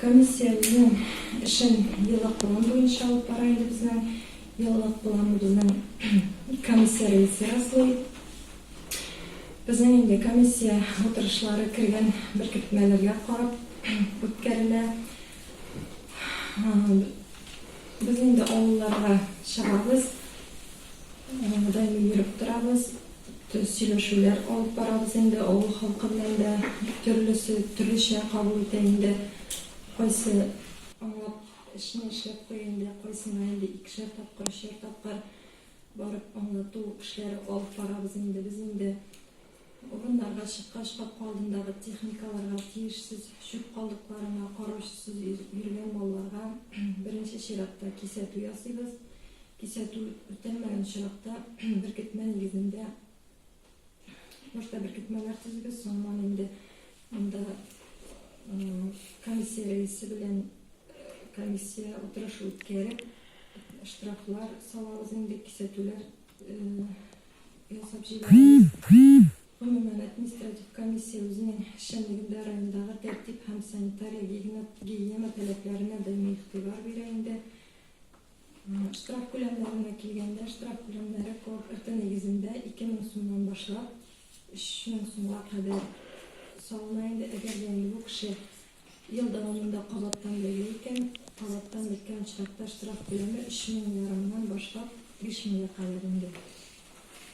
Комиссия үзенең эшен еллык план буенча алып бара инде безнең еллык планны безнең комиссия рәисе раслый. Безнең инде комиссия утырышлары кергән беркетмәләргә карап үткәрелә. Без инде авылларга чыгабыз, даими йөреп торабыз, сөйләшүләр алып барабыз инде авыл халкы белән дә төрлесе төрлечә кабул итә инде. Кайсы аңлап эшне эшләп куя инде, кайсына инде икешәр тапкыр, өчәр тапкыр барып аңлату эшләре алып барабыз инде. Без инде урыннарга чыккач, капка алдындагы техникаларга, тиешсез чүп калдыкларына, караучысыз йөргән малларга беренче чиратта кисәтү ясыйбыз. Кисәтү үтәлмәгән очракта беркетмә нигезендә башта беркетмәләр төзибез, соңыннан инде монда комиссия рәисе белән комиссия утырышы үткәреп, штрафлар салабыз инде, кисәтүләр ясап җибәрәбез. Гомумән, административ комиссия үзенең эшчәнлегендә райондагы тәртип һәм санитария гигиена таләпләренә даими игътибар бирә инде. Штраф күләмнәренә килгәндә, штраф күләмнәре КОАП-РТ нигезендә 2000 сумнан башлап 3000 сумга кадәр салына инде. Әгәр дә инде бу кеше ел дәвамында кабаттан бәйли икән, кабаттан беткән очракта штраф күләме 3000 ярымнан башлап 5000 гә кадәр инде.